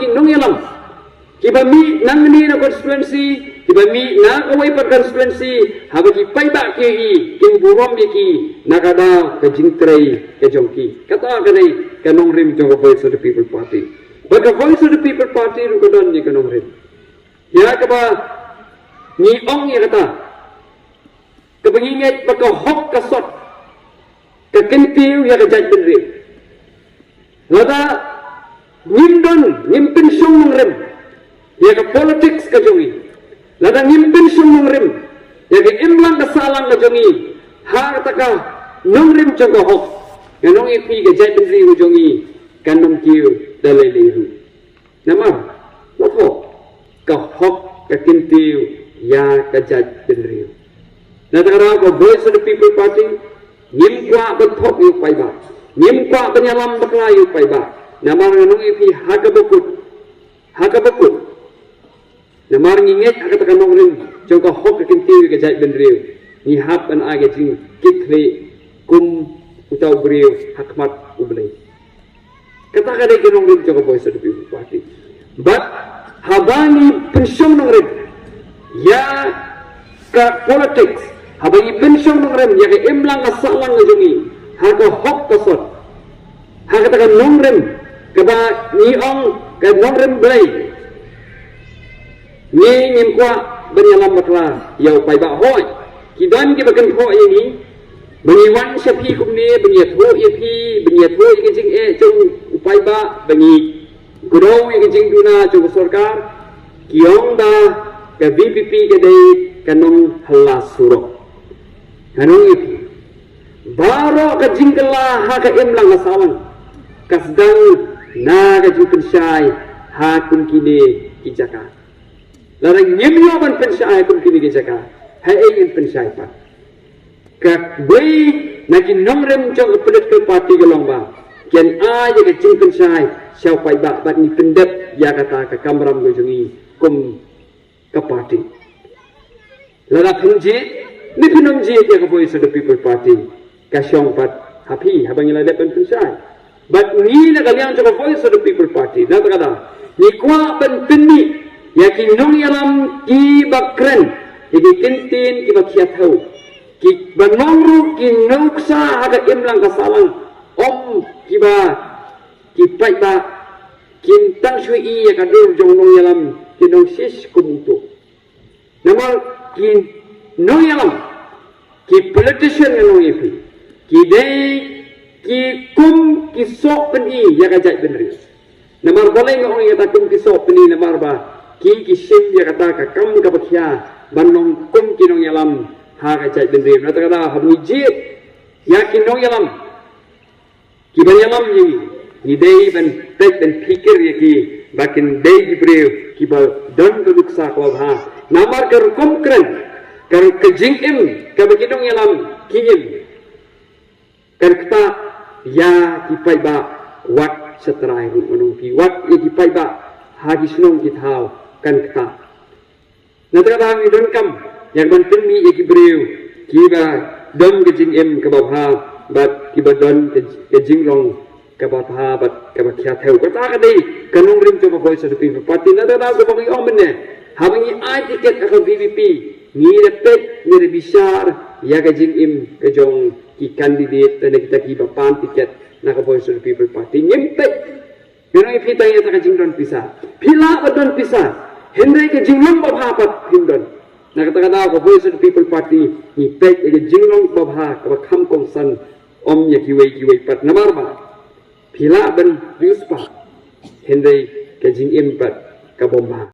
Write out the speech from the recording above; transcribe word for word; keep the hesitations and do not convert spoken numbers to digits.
ki nongïalam kiba mih nangne na constituency, kiba mih na kawei pat constituency, haba ki paidbah ki ïohi, kin burom ïa ki na ka daw ka jingtrei ka jong ki. Kata ka dei ka nongrim jong ka Voice of the People Party. Bad ka Voice of the People Party ruh ka don ïa ka nongrim. Ïa kaba ngi ong ïa kata, kaba ngi ngeit ba ka hok ka sot ka kyntiew ïa ka jaitbynriew. Lada ngim don, ngim pynshong nongrim ïa ka politics ka jong ngi, lada ngim pynshong nongrim ïa ka imlang ka sahlang ka jong ngi ha kata ka nongrim jong ka hok, ngan ong ïa phi, ka jaitbynriew ka jong ngi kan ym kiew da lei lei ruh. Namar, wat hok, ka hok ka kyntiew ïa ka jaitbynriew. Na kata ka daw ka Voice of the People Party ngim kwah ban thok ïa u paidbah, ngim kwah ban ïalam bakla ïa u paidbah. Namar ngan ong ïa phi, ha kaba kut, ha kaba kut, namar ngi ngeit ha kata ka nongrim jong ka hok ka kyntiew ïa ka jaitbynriew, ngi hap ban ai ka jingkitkhlieh kum uta u briew ha khmat U Blei. Kata ka dei ka nongrim jong ka Voice of the People Party. Bad haba ngi pynshong nongrim ïa ka politics, haba ngi pynshong nongrim ïa ka imlang ka sahlang ka jong ngi ha ka hok ka sot, ha kata ka nongrim kaba ngi ong ka nongrim Blei, ngi ngim kwah ban ïalam bakla ïa u paidbah. Hooid, ki don kiba kynthoh ïa ngi ba ngi wan sha phi kumne ban ïathuh ïa phi, ban ïathuh ïa ka jingeh jong u paidbah, ba ngi kdew ïa ka jingduna jong ka sorkar. Ki ong ba ka VPP ka dei ka nonghylla surok. Ngan ong ïa phi, baroh ka jingkylla ha ka imlang ka sahlang ka sdang na ka jingpynshai ha kum kine ki jaka. Lada ngim ïoh ban pynshai ha kum kine ki jaka, haei ngin pynshai pat? Kawei na ki nongrim jong ka political party ka long ba kin ai ïa ka jingpynshai sha u paidbah bad ngi pyndep ïa kata ka kamram ka jong ngi kum ka party. Lada phin jied ne phin ym jied ïa ka Voice of the People Party, ka shong pat ha phi haba ngi la dep ban pynshai. Bad ngi na ka liang jong ka Voice of the People Party, na kata ka daw ngi kwah ban pynmih ïa ki nongïalam kiba kren ïa ki kyntien kiba khia thew, kiba long ruh ki nuksa ha ka imlang ka sahlang, ym kiba ki paidbah kin tang shu ïohi ïa ka dur jong u nongïalam, ki nong shish kum uto. Namar ki nongïalam, ki politician, ngan ong ïa phi, ki dei ki kum ki soh pyni ïa ka jaitbynriew. Namar balei nga ong ïa kata kum ki soh pyni? Namar ba ki, ki shim ïa kata ka kam kaba khia ban long kum ki nongïalam ha ka jaitbynriew. Na kata ka daw haba ngi jied ïa ki nongïalam kiba ïalam ïa ngi, ngi dei ban peit ban phikir ïa ki ba kin dei ki briew kiba don ka nuksa kaba bha. Namar ka rukom kren, ka ru-, ka jingim kaba ki nongïalam ki im, kan ktah ïa ki paidbah wat sha trai ruh, ngan ong ïa phi, wat ïa ki paidbah ha ki shnong ki thaw kan ktah. Na kata ka daw ngi donkam ïa ka ban pynmih ïa ki briew kiba don ka jingim kaba bha bad kiba don ka, ka jinglong kaba bha bad kaba khia thew. Kata ka dei ka nongrim jong ka Voice of the People Party. Na kata ka daw kaba ngi ong mynne, haba ngi ai tiket ha ka VPP, ngi da peit, ngi da bishar ïa ka jingim ka jong ki candidate lane kita kiba pan tiket na ka Voice of the People Party. Ngim peit, ngan ong ïa phi, tang ïa kata ka jingdon pisa. Phi lah ba don pisa, hynrei ka jinglong babha pat phim don. Na kata ka daw ka Voice of the People Party ngi peit ïa ka jinglong babha kaba kham kongsan, ym ïa kiwei kiwei pat. Namar ba phi lah ban riewspah, hynrei ka jingim pat ka bym bha.